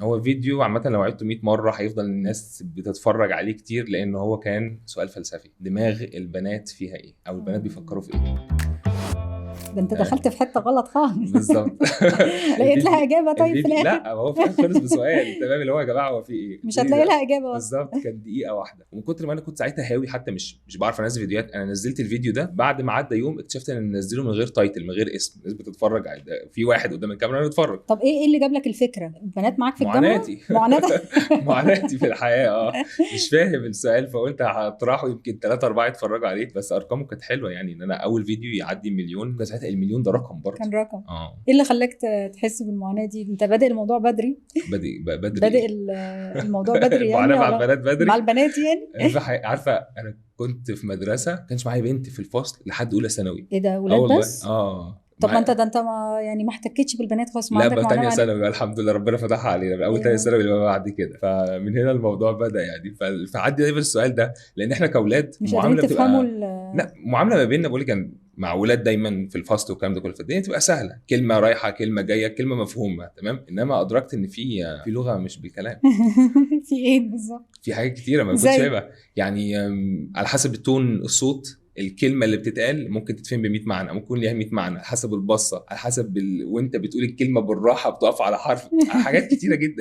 هو فيديو عامة لو عدته 100 مرة هيفضل الناس بتتفرج عليه كتير، لان هو كان سؤال فلسفي، دماغ البنات فيها ايه، او البنات بيفكروا في ايه. ده انت دخلت في حتة غلط خالص. بالظبط. لقيت لها اجابه طيب في الاخر؟ لا، هو في الاخر خلص بسؤال، تمام، اللي هو يا جماعة هو في ايه؟ مش هتلاقي لها اجابه. بالظبط، كان دقيقة واحده، ومن كتر ما انا كنت ساعتها هاوي حتى مش بعرف انزل فيديوهات، انا نزلت الفيديو ده بعد ما عدى يوم اكتشفت ان انا منزله من غير title، من غير اسم، الناس بتتفرج، في واحد قدام الكاميرا بيتفرج. طب ايه اللي جاب لك الفكرة؟ البنات معاك في الجامعة؟ معاناتي. معاناتك. معاناتي في الحياه، مش فاهم السؤال، فقلت هطرحه يمكن 3 4 يتفرجوا عليه، بس ارقامه كانت حلوة يعني، ان انا اول فيديو يعدي مليون، بس ساعتها المليون ده رقم برضه. كان رقم. ايه اللي خلاك تحس بالمعاناة دي؟ انت بادئ الموضوع بدري. بادئ بدري. بادئ الموضوع بدري يعني. المعاناة مع البنات بدري. مع البنات يعني. عارفه انا كنت في مدرسه ما كانش معايا بنت في الفصل لحد اولى ثانوي. ايه ده، ولاد بس؟ اه. طب ما انت ده انت ما يعني ما احتكتش بالبنات خالص؟ ما لا، بقى ثانية ثانوي الحمد لله ربنا فتحها علينا من اول ثانية ثانوي اللي بعد كده، فمن هنا الموضوع بدا يعني. فعدي دايما السؤال ده، لان احنا كاولاد مش قادرين تفهموا. لا، معاملة ما بيننا، بقول لك كان مع ولاد دايما في الفصل والكلام ده كله، فالدنيا تبقى سهله، كلمة رايحة كلمة جاية كلمة مفهومه، تمام. انما ادركت ان في لغة مش بالكلام. في ايه بالظبط؟ في حاجات كتيرة ما كنتش فاهمها يعني، على حسب ال tone، الصوت، الكلمة اللي بتتقال ممكن تتفهم ب 100 معنى، ممكن ليها 100 معنى، على حسب البصه، على حسب وانت بتقول الكلمة بالراحة بتقف على حرف، حاجات كتيرة جدا.